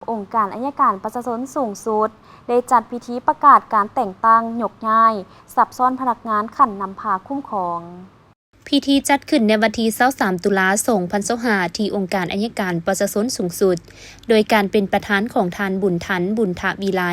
ອົງການໄອຍະການປະຊາຊົນສູງສຸດ ໄດ້ຈັດພິທີປະກາດການແຕ່ງຕັ້ງຍົກຍ້າຍ ສັບຊ້ອນພະນັກງານຂັ້ນນຳພາຄຸ້ມຄອງ. ພິທີຈັດຂຶ້ນໃນວັນທີຊາວສາມ ຕຸລາ ສອງພັນຊາວຫ້າ ທີ່ອົງການໄອຍະການປະຊາຊົນສູງສຸດ ໂດຍການເປັນປະທານຂອງທ່ານ ບຸນທັນ ບຸນທະວິໄລ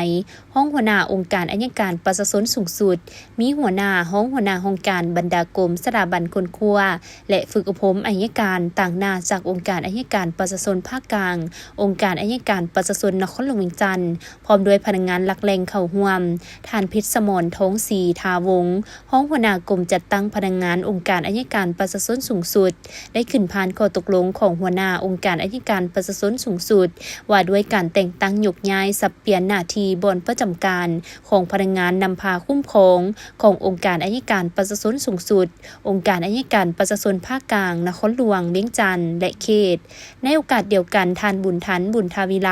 ຮອງຫົວໜ້າອົງການໄອຍະການປະຊາຊົນສູງສຸດ, ມີຫົວໜ້າ, ຮອງຫົວໜ້າຫ້ອງການ, ບັນດາກົມ, ສະຖາບັນຄົ້ນຄວ້າ ແລະ ຝຶກອົບຮົມໄອຍະການ, ຕາງໜ້າຈາກອົງການໄອຍະການປະຊາຊົນພາກກາງ, ອົງການໄອຍະການປະຊາຊົນນະຄອນຫຼວງວຽງຈັນ, ພ້ອມດ້ວຍພະນັກງານຫຼັກແຫຼ່ງເຂົ້າຮ່ວມ. ທ່ານ ເພັດສະໝອນ ທອງສີທາວົງ ຮອງຫົວໜ້າກົມຈັດຕັ້ງພະນັກງານອົງການໄອຍະການປະຊາຊົນສູງສຸດ ໄດ້ຂຶ້ນຜ່ານຂໍ້ຕົກລົງຂອງຫົວໜ້າອົງການໄອຍະການປະຊາຊົນສູງສຸດ ວ່າດ້ວຍການແຕ່ງຕັ້ງຍົກຍ້າຍສັບປ່ຽນໜ້າທີ່ບ່ອນປະຈຳການຂອງພະນັກງານນຳພາຄຸ້ມຄອງຂອງອົງການໄອຍະການປະຊາຊົນສູງສຸດ, ອົງການໄອຍະການປະຊາຊົນພາກກາງ, ນະຄອນຫຼວງວຽງຈັນ ແລະ ເຂດ. ໃນໂອກາດດຽວກັນ, ທ່ານ ບຸນທັນ ບຸນທະວິໄລ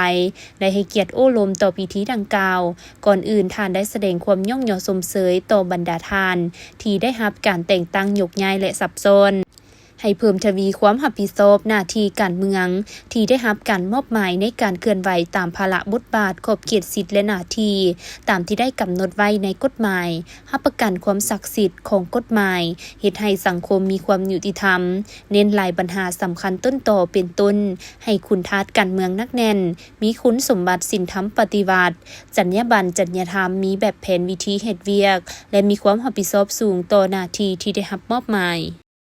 ໄດ້ໃຫ້ກຽດໂອ້ລົມຕໍ່ພິທີດັ່ງກ່າວ. ກ່ອນອື່ນ, ທ່ານໄດ້ສະແດງຄວາມຍ້ອງຍໍຊົມເຊີຍຕໍ່ບັນດາທ່ານທີ່ໄດ້ຮັບການແຕ່ງຕັ້ງຍົກຍ້າຍ ແລະ ສັບຊ້ອນ ໃຫ້ເພີ່ມທະວີຄວາມຮັບຜິດຊອບໜ້າທີ່ການເມືອງທີ່ໄດ້ຮັບການມອບໝາຍໃນການເຄື່ອນໄຫວຕາມພາລະບົດບາດ, ຂອບເຂດສິດ ແລະ ໜ້າທີ່ຕາມທີ່ໄດ້ກຳນົດໄວ້ໃນກົດໝາຍ, ຮັບປະກັນຄວາມສັກສິດຂອງກົດໝາຍ, ເຮັດໃຫ້ສັງຄົມມີຄວາມຍຸຕິທຳ, ເນັ້ນຫຼາຍບັນຫາສຳຄັນຕົ້ນຕໍເປັນຕົ້ນ, ໃຫ້ຄຸນທາດການເມືອງໜັກແໜ້ນ, ມີຄຸນສົມບັດສິນທຳປະຕິວັດ, ຈັນຍາບັນ, ຈັນຍາທຳ, ມີແບບແຜນວິທີເຮັດວຽກ ແລະ ມີຄວາມຮັບຜິດຊອບສູງຕໍ່ໜ້າທີ່ທີ່ໄດ້ຮັບມອບໝາຍ.